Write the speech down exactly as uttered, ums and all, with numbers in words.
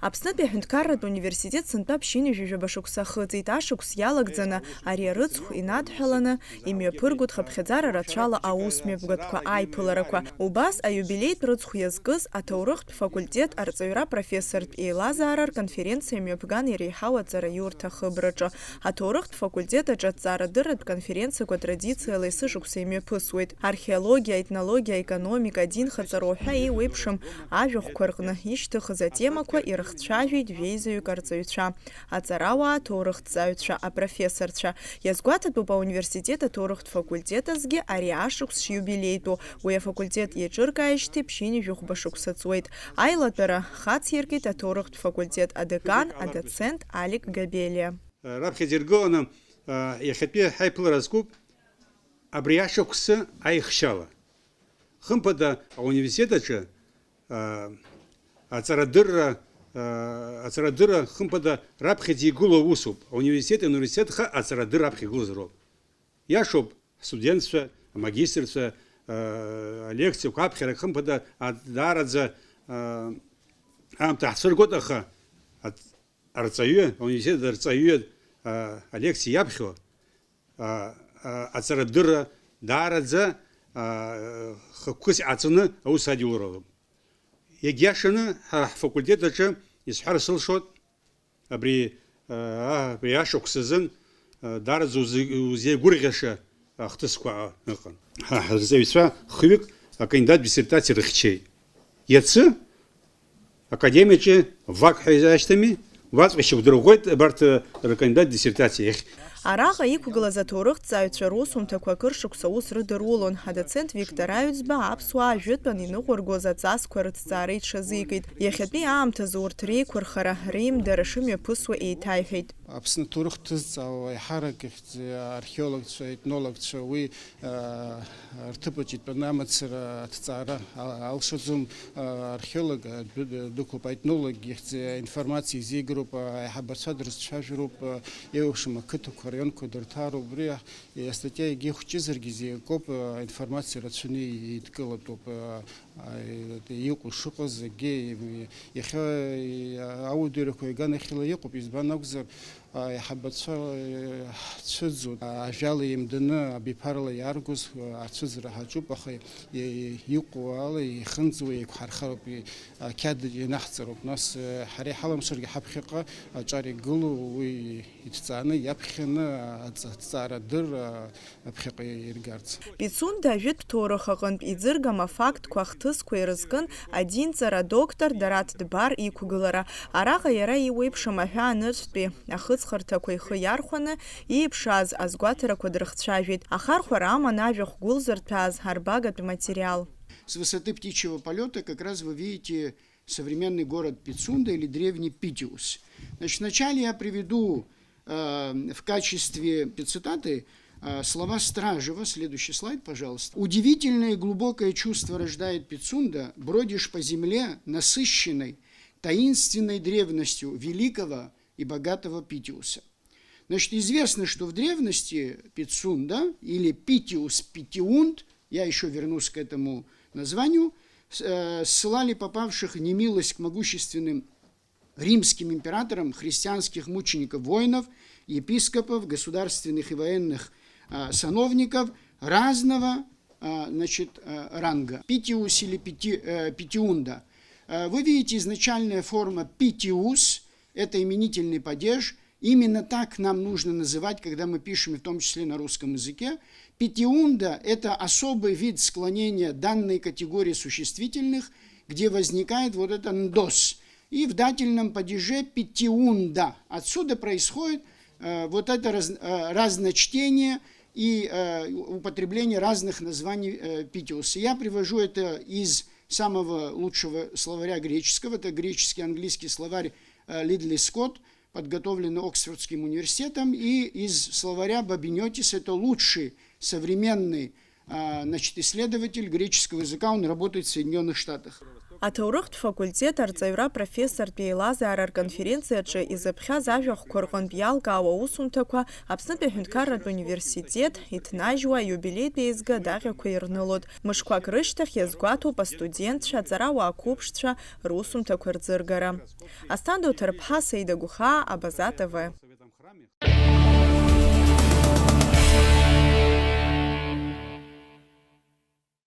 Аԥснытәи аҳәынҭқарратә университет сынтәа ԥшьынҩажәи жәаба шықәса ахыҵит. Ашықәс иалагӡаны ари арыцхә инадҳәаланы имҩаԥыргоит хыԥхьаӡара рацәала аус мҩаԥгатәқәа аиԥыларақәа. Убас аиубилеитә рыцхә иазкыз аҭоурыхтә факультет арҵаҩра профессортә еилазаара рконференциа мҩаԥган иреиҳау аҵараиурҭа хыбраҿы. Аҭоурыхтә факультет аҿы аҭҵаарадырратә конференциақәа традициала есышықәса имҩаԥысуеит. Археологиа, аетнологиа, аекономика, адинхаҵара уҳәа еиуеиԥшым ажәахәқәа рҟны ишьҭыхыз атемақәа ирыхцәажәеит жәеизаҩык арҵаҩцәа, аҵарауаа, аҭоурыхҭҵааҩцәа, апрофессорцәа. Иазгәаҭатәуп ауниверситет аҭоурыхтә факультет азгьы ари ашықәс шиубилеитәу. Уи афакультет иаҿыркааижьҭеи ԥшьынҩажәи жәохәба шықәса ҵуеит. Аилатәара хациркит аҭоурыхтә факультет адекан, адоцент Алик Габелиа. Раԥхьаӡа иргыланы, а, иахьатәи ҳаиԥылара зкуп абри ашықәсы аихшьала. Хымԥада, ауниверситет аҿы, а, аҵарадырра, а, аҵарадырра, хымԥада, раԥхьаӡа игылоу усуп. Ауниверситет, ауниверситетха аҵарадырра аԥхьа игылазароуп. Иашоуп, ҳстудентцәа, амагистрцәа, а, алекциақәа аԥхьара, хымԥада, а, даараӡа, а, аамҭа ҳцәыргоит, аха аҵ-, арҵаҩы, ауниверситет арҵаҩы, а, алекциа иаԥхьо, а, а, аҵарадырра даараӡа, а, хықәкыс иҟаҵаны аус адиулароуп. Иагьиашаны, ҳара ҳфакультет аҿы исҳәар сылшоит, абри, а, абри ашықәс азын, а, даараӡа узи-, узеигәырӷьаша ахҭысқәа ыҟан. Ҳа ҳарҵаҩцәа хҩык акандидат диссертациа рыхьчеит. Иацы академиаҿы вак ҳәа иашьҭами, уаҵәҟьа ишьақәдырӷәӷәеит абарҭ, э, ркандидат диссертациа иахь. Араҟа иқәгылаз аҭоурыхҭҵааҩцәа русумҭақәа акыр шықәса аус рыдырулон. Адоцент Виктор Аҩӡба аԥсуаа ажәытәан иныҟәыргоз аҵасқәа рыҭҵаара иҽазикит. Иахьатәи аамҭазы урҭ реиқәырхара, реимдара шымҩаԥысуа еиҭаиҳәеит. Аԥсны аҭоурых ҭызҵаауа аиҳарак ихьӡ археологцәа, етнологцәа уи, а, рҭыԥаҿ итәаны амацара аҭҵаара а-, алшаӡом. А, археолог, а, дәы-, дәықәлоуп, аетнолог ихьӡ аинформациа изеигароуп, а, аиҳабацәа дрызцәажәароуп, а, еиуеиԥшым ақыҭақәа, араионқәа дырҭаароуп. Убри астатиа егьа ихәҷызаргьы зегь акоуп, а, аинформациа рацәаны идкылатәуп, а, а, иҟоу шыҟаз, егьа, иахьа, а, ауадаҩрақәа иаганахьала иҟоуп, избан акәзар, аиҳабацәа, э, ҳцәыӡуеит. Ажәала еимданы, абиԥарала иааргоз, э, ацәыӡра ҳаҿуп, аха и-, и-, иҟоу ала ихынҵуа еиқәҳархароуп, и-, ақьаад ианаҳҵароуп. Нас, э, ҳара иҳалымшаргьы ҳаԥхьаҟа аҿар игылоу уи иҭҵааны, иаԥхьаны, аҵ-, аҭҵаарадырра, аԥхьаҟа иргарц. Пицунда ажәытә ҭоурых аҟынтә иӡыргам афактқәа ахҭысқәа ирызкын адинҵара адоктор Дараҭ Дбар иқәгылара. Араҟа иара иуеиԥшым аҳәаа нырцәтәи ахыҵхырҭақәа ихы иархәаны ииԥшааз азгәаҭарақәа дрыхцәажәеит. Ахархәара аман ажәахә гәылзырҭәааз арбагатә материал. С высоты птичьего полёта как раз вы видите современный город Пицунда или древний Питиус. Значит, вначале я приведу, э, в качестве цитаты, э, слова Стражева. Следующий слайд, пожалуйста. «Удивительное и глубокое чувство рождает Пицунда. Бродишь по земле, насыщенной, таинственной древностью великого и богатого Питиуса». Значит, известно, что в древности Пицунда или Питиус, Питиунд, я ещё вернусь к этому названию, с-, э, ссылали попавших в немилость к могущественным римским императорам христианских мучеников-воинов, епископов, государственных и военных, а, сановников разного, а, значит, а, ранга. Питиус или Пити-, э, Питиунда. Э, вы видите, изначальная форма Питиус — это именительный падеж. Именно так нам нужно называть, когда мы пишем, в том числе на русском языке. Питиунда — это особый вид склонения данной категории существительных, где возникает вот это ндос. И в дательном падеже Питиунда. Отсюда происходит, э, вот это раз-, э, разночтение и, э, употребление разных названий, э, Питиуса. Я привожу это из самого лучшего словаря греческого. Это греческий английский словарь, э, Лидли Скотт, подготовленный Оксфордским университетом, и из словаря Бабинётис, это лучший современный, а, значит, исследователь греческого языка, он работает в Соединённых Штатах. Аҭоурыхтә факультет арҵаҩра профессортә еилазаара рконференциаҿы изыԥхьаз ажәахәқәа рҟынтә иалкаау аусумҭақәа Аԥснытәи аҳәынҭқарратә университет иҭнажьуа аиубилеитә еизга адаҟьақәа ирнылоит. Мышқәак рышьҭахь иазгәаҭоуп астудентцәа, аҵарауаа қәыԥшцәа русумҭақәа рӡыргара. Асҭанда Уҭарԥҳа, Саида Гәхаа, Абаза Т В.